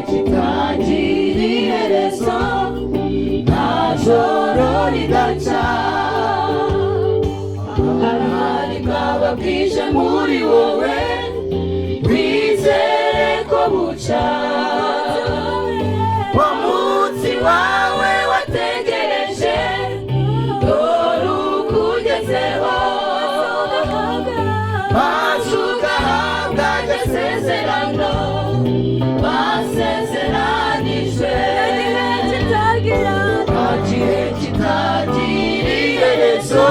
Kitagira iherezo, nta joro ridaca. Ahari bwaba bwije muri wowe, wizere ko buca. Wa munsi wawe wategereje, dore ukugezeho, maze ugahabwa agasezerano basezeranijwe. Nta gihe kitagira iherezo,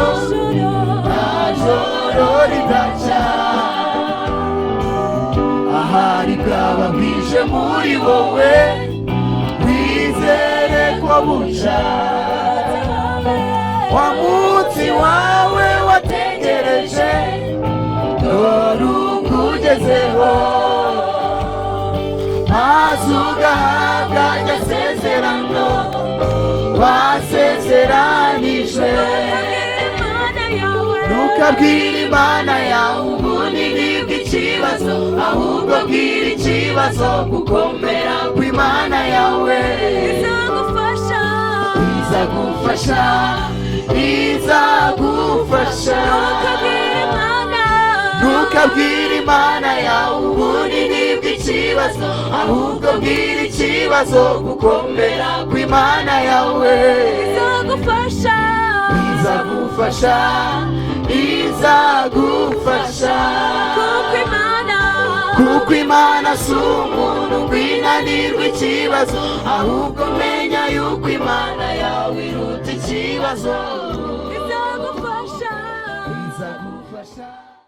nta joro ridaca. Ahari bwaba bwije muri wowe, wizere ko buca. Wa munsi wawe wategereje, dore ukugezeho, maze ugahabwa agasezerano wasezeranijwe. Ntukabwire Imana yawe ubunini bw'ikibazo, ahubwo bwira ikibazo gukomera kw'Imana yawe. Izagufasha. Izagufasha, izagufasha. Ntukabwire Imana. Ntukabwire Imana yawe ubunini bw'ikibazo, ahubwo bwira ikibazo gukomera kw'Imana yawe. Izagufasha. Izagufasha, izagufasha. Kuko Imana, kuko Imana si umuntu ngo inanirwe ikibazo, ahubwo menya yuko Imana yawe iruta ikibazo.